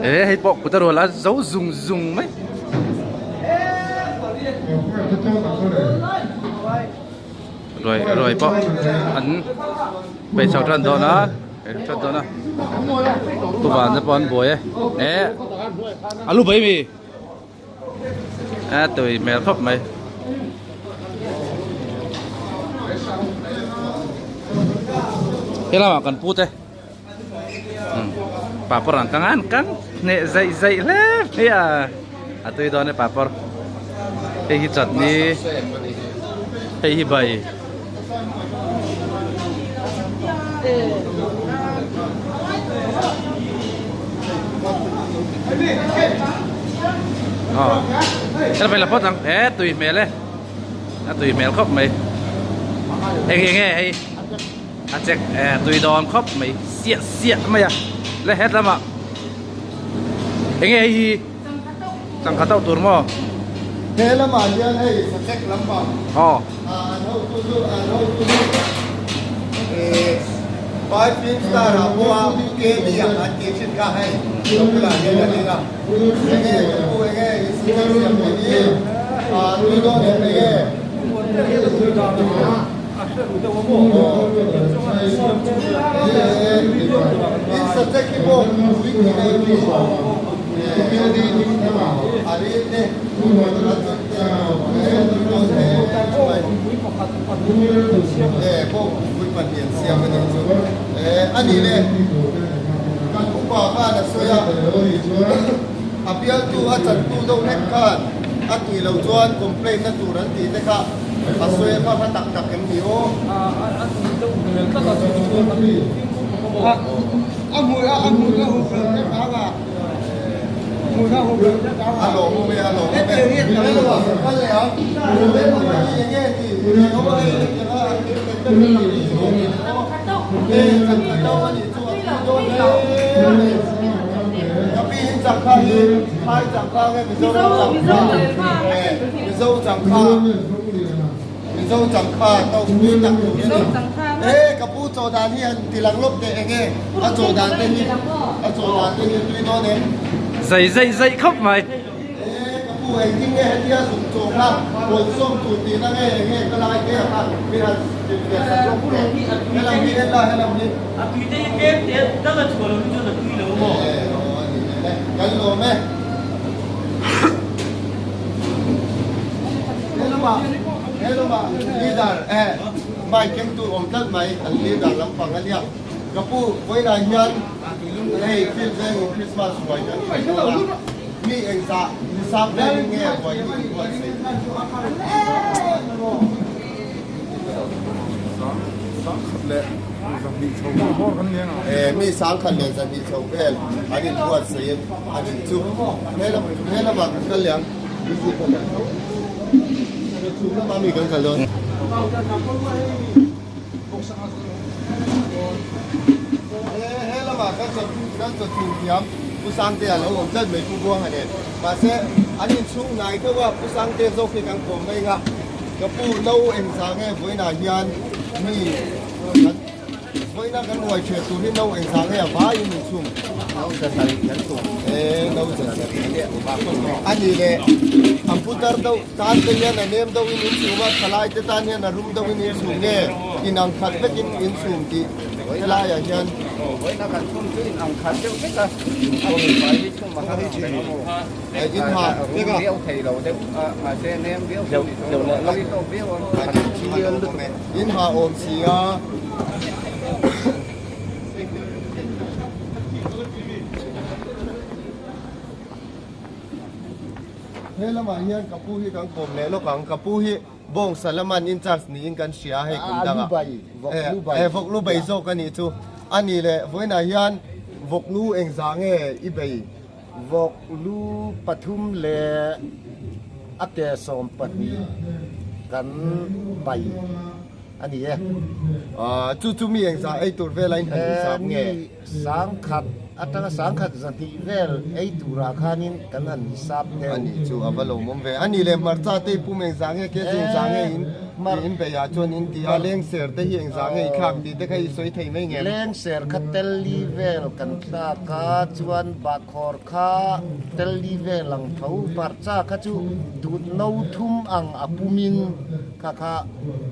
E hei pawh kut a rual a zo zung zung mai. Ruai ruai pawh an peih chho tan dawn a tan dawn a pu van te pawh an buai e e a lu bai mi a tui hmel khawp mai. He lamah kan pu te Papawr ang kang an kang hneh zaih zaih hle mai a a tui dawn e papawr hei hi chutney hei hi bai aw helai la phawt ang e tui hmel e a tui hmel khawp mai eng enge hei. A chek eh tui dawn khawp mai siah siah mai a le het lamah enge hei hi changkha tauh tur maw he lamah hian hei sachek lampang aw an hotu chu an hotu chu eh five film star ah pawh a KB ang an tih thin kha hei lo bulah hian a ding a enge ka pu enge i sachek siam te hi ah tui dawn em enge. A bialtu a chantu deuh hlek khan a tui lo chuan complaint na tur an tih te kha A sawi a hma tak tak em ni aw? A hmui a a hmui a hup lo vek ang a hmui a hup lo vek ang a. A lawm awm e a lawm awm e. Kal leh ang. Enge ti Mizo changkha Mizo changkha to pui tak tur a ni e ka pu chaw dan hi han ti lang lawk teh enge a chaw dan te hi a chaw dan te hi tui dawn em Zai zai zai khawp mai. E ka pu engtin nge hetia zuk chaw kha rawn sawm tur tihna nge enge ka lai te kha mi han hrilhfiah sak lawk teh helam hi en la helam hi. A tui te hi tlem te dang a chhuah lo hi chuan a tui lo maw? E aw a ni leh e kan lawm e. Helama helama leader eh mic keng tur awm tlat mai an leader lampang a nia ka pu vawiinah hian hei field vengin Christmas ruai kan hre dawn a mi engzah nisang vengin nge ruai hi in buatsaih Mi sangkhat leh zahnih chho vel an inbuatsaih a nih chu. He lamah kan kal leh ang. Chhung lamah mi kan kal dawn. He lamah kan chawchhung thiam Pu Sangtea lo awm tlat mai Pu Buanga nen. Mahse an inchhung hnai deuh a Pu Sangtea zawk hi kan kawm mai ang a. Ka pu no engzah nge vawiinah hian mi kan vawiina kan ruai ṭhiah tur hi no engzah nge a vaiin min chhung? No zasarih kan chhung. E no zasarih a ni le a pu dar deuh tan te hian a nem deuhin in chhum a thalai te tan hian a rum deuhin in chhum nge inang khat vekin in chhum tih helaiah hian Vawiina kan chhum chu inang khat deuh vek a, a rum fai hi chhum a har ang reng a maw? In ha awm si a. He lamah hian ka pu hi kan kawm leh lawk ang. Ka pu hi bawngsa laman in charge niin kan hria hei kum dangah. Eh vawk lu bei zawk a nih chu. A nih leh vawiinah hian vawk lu engzah nge i bei? Vawk lu pathum leh a ke 12 kan pai a ni e. Chu chu mi engzah ei tur vela in han insap nge? Mi Sangkhat atanga sangkhat zahnih vel ei turah khanin kan han hisap deuh. A nih chu a va lawmawm ve. A nih leh hmarcha te i pum engzah nge ke chu engzah nge in in beih ah chuan in ti a, lengser te hi engzah nge i thlak tih te kha i sawi thei mai ngem? Lengser kha telli vel kan thlak a, chuan bahkhawr kha telli vel ang tho, hmarcha kha chu dut no thum ang a pumin kha kha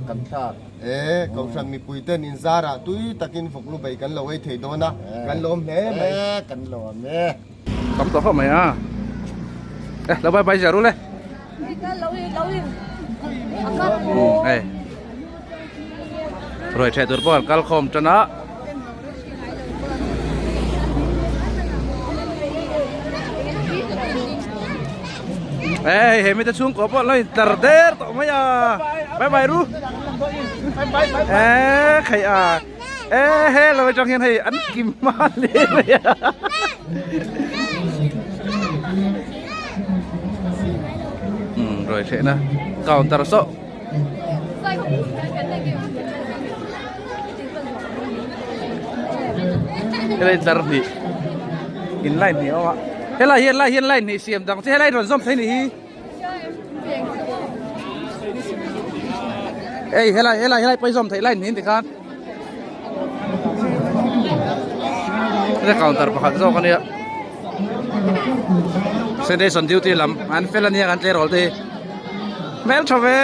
kan thlak. E, Kohhran mipui ten in zarah tui takin vawklu bei kan lo ei thei dawn a, kan lawm hle mai. E, kan lawm e. Tam tawh khawp mai a. E, lo bye bye ziah rul e. Hei. Ruai theh tur pawh an kal khawm tan a. Ê, hei mi te chhungkaw pawh lo in tlar der tawh mai a. Bye bye ru. Ê, khai a. Ê, he lo atang hian hei an kim hma hle mai a. Um, rồi thehna counter saw. Helai tlar hnih in line hnih a awm a helai hian lai hian line hnih siam dang che helai rawn zawm thei ni hi ei helai helai helai pawh hi zawm theih line hnih tikhan heta counter pakhat zawk ania sanitation duty lam an fel ania kan tleirawl te hi hmeltha ve.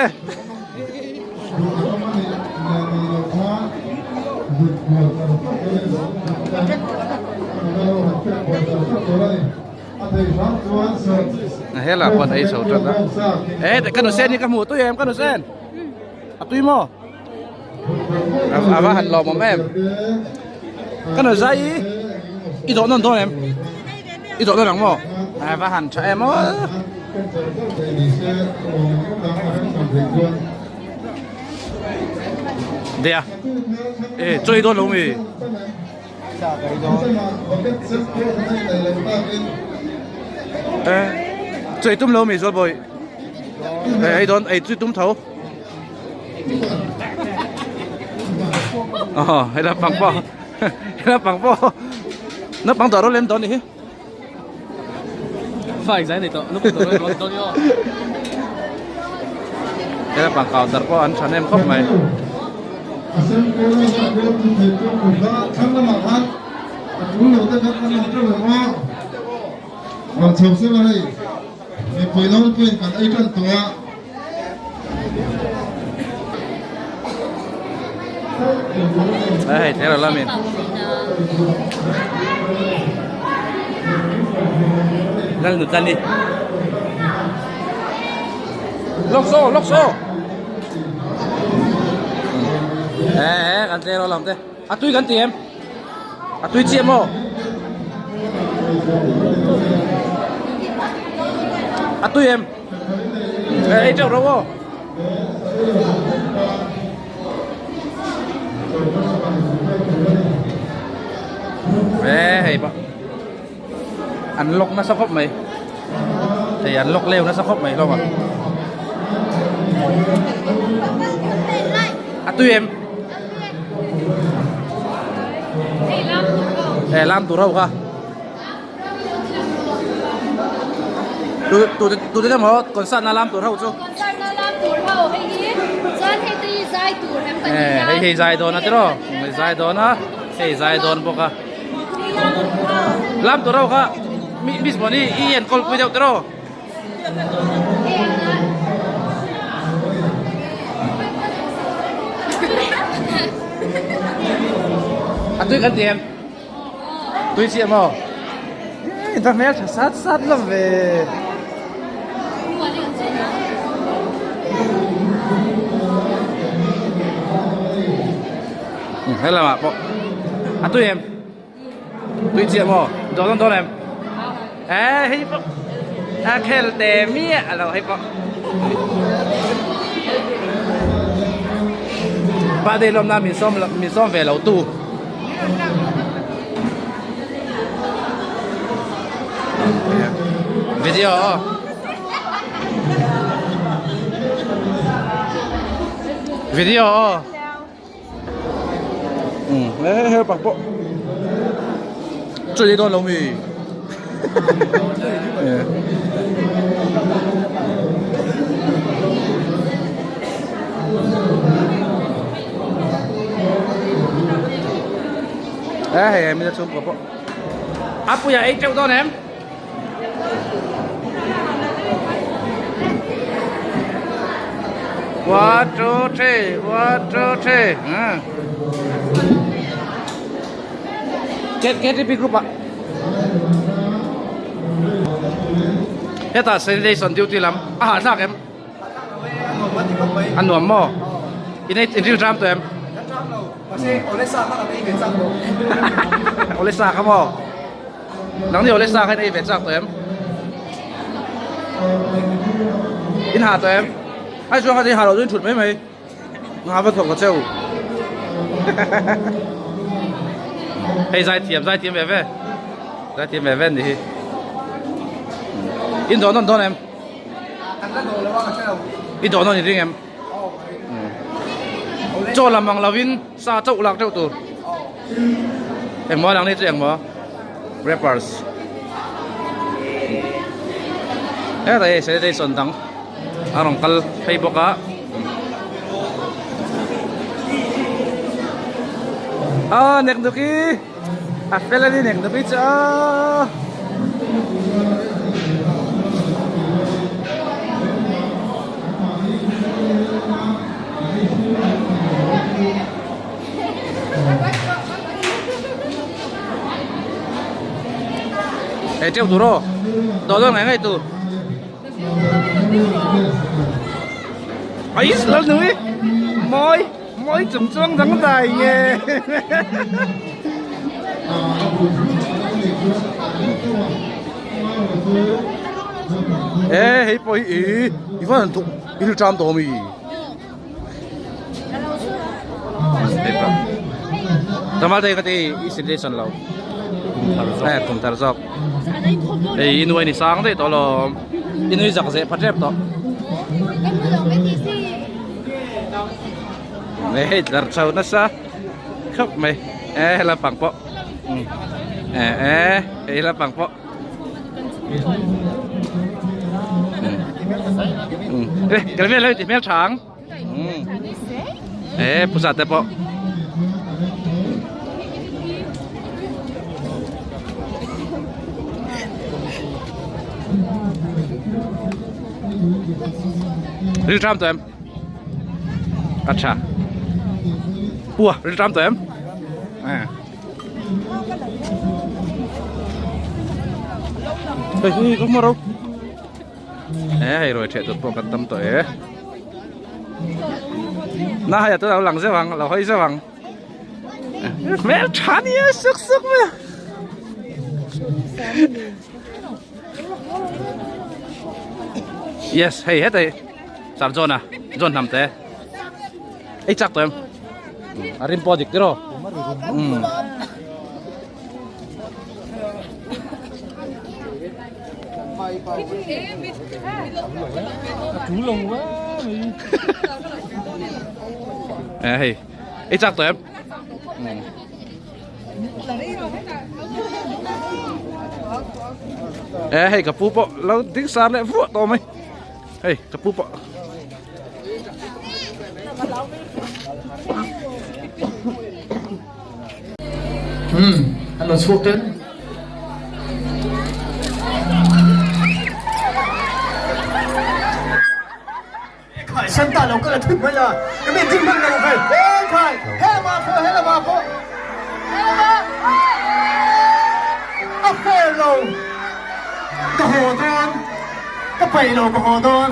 Hela pawn ei chho tan a e ka nu sen hi ka hmuh tui em ka nu sen a tui maw a va han lawm awm em ka nu zai i dawh nawn dawn em i dawh nawn ang maw a va han tha em aw Dia e chawi dawn lo mi e chawi tum lo mi zual bawi e ei dawn ei chu tum tho oh hei la pang pawh hei la pang pawh naupang dawr lem dawn ni hi Fai zai nei tawh naupang dawr lem dawn ni aw hei la pang counter pawh an tha nem khawp mai Đây, thế là Lamin. Lal nut lan đi. Lok so, lok so. Ê, ê, kan tle ro lam te. A tui kan ti em? A tui chiah maw? A tui em? Ê, ei teuh ro aw. Ê, hei pawh an lock nasa khawp mai. Hei an lock leu nasa khawp mai hlawm a. A tui em? Ê, lam tur ho kha. Tu tu tu te maw concert na lam tur ho chu. Concert na lam tur ho hei hi chuan hei te hi zai tur em kan Ê, hei hei zai dawn a tiraw. Hei zai dawn a, hei zai dawn bawk a. Lam tur ho kha mi miss Boni i enkawl pui deuh tiraw. A tui kan ti em? Tui chiah maw? In va hmel tha sat sat lo ve. He lamah pawh a tui em? Tui chiah maw? Dawn dawn dawn em? Ê hei pawh a khel te miah a lo hei pawh. Birthday lawm na min sawm min sawm ve lo tu. Video aw. Video aw. Ừ, heo bạc bộ. Chaw ei dawn lo mi? Ê hei em ra chhungkaw pawh a puia ei teuh dawn em? One two three one two three KTP group ah hetah sanitation duty lam a hahthlak em a nuam maw in ei in rilṭam tawh em awlesa kha maw Nangni Olesa kha in ei ve chak tawh em? In ha tawh em? Ai chuan kha in ha loh chu in thut mai mai. Nga va thawk ta cheu. Hei zai thiam zai thiam ve ve. Zai thiam ve ve ni hi. In dawn nawn dawn em? I dawn nawn i ring em? Chaw lam ang lovin sa chauh lak deuh tur. Engmaw lang ni chu engmaw rappers. Hetah hei sanitation dang a rawn kal phei bawk a. Aw Neknuki a fel a ni Neknuki chu aw. Ei teuh tur aw dawh dawn ngai ngai tur ai lal nui mawi mawi chung chuang dang dai nge e hei pawh hi i i van han thuk i rilṭam tawh ami. Tamal te ka ti i sensation lo eh kum thar zawk ei i nuai ni sang daih tawh lawm i nui zak zeh phat rep tawh eh hei tlar chho nasa khawp mai eh he lampang pawh eh eh hei lampang pawh Eh, cái này thì mèo trắng. Ê, phụ sa te pawh. Rilṭam tawh em? A ṭha. Pua, rilṭam tawh em? Hei hi ka hmu ro. E hei ruai theh tur pawh kan tam tawh e. Na hei a tuna lo lang zeuh ang lo hawi zeuh ang. Hmel tha ni e suk suk mai a. Yes hei hetah hi Sir John a John hnam te. Ei chak tawh em? A rim pawh dik tiraw? Umm. Ê hei. Ei chak tawh em? Ê hei ka pu pawh lo ding sar leh vuah tawh mai. Hei ka pu pawh. Hmm, an lo chhuak ten. Khai santa lo kal a thut mai a, ka mi ding hman lo khai. He khai, he lama pawh, he lama pawh. A fair lo. Ka haw dawn. Ka paih lo ka haw dawn.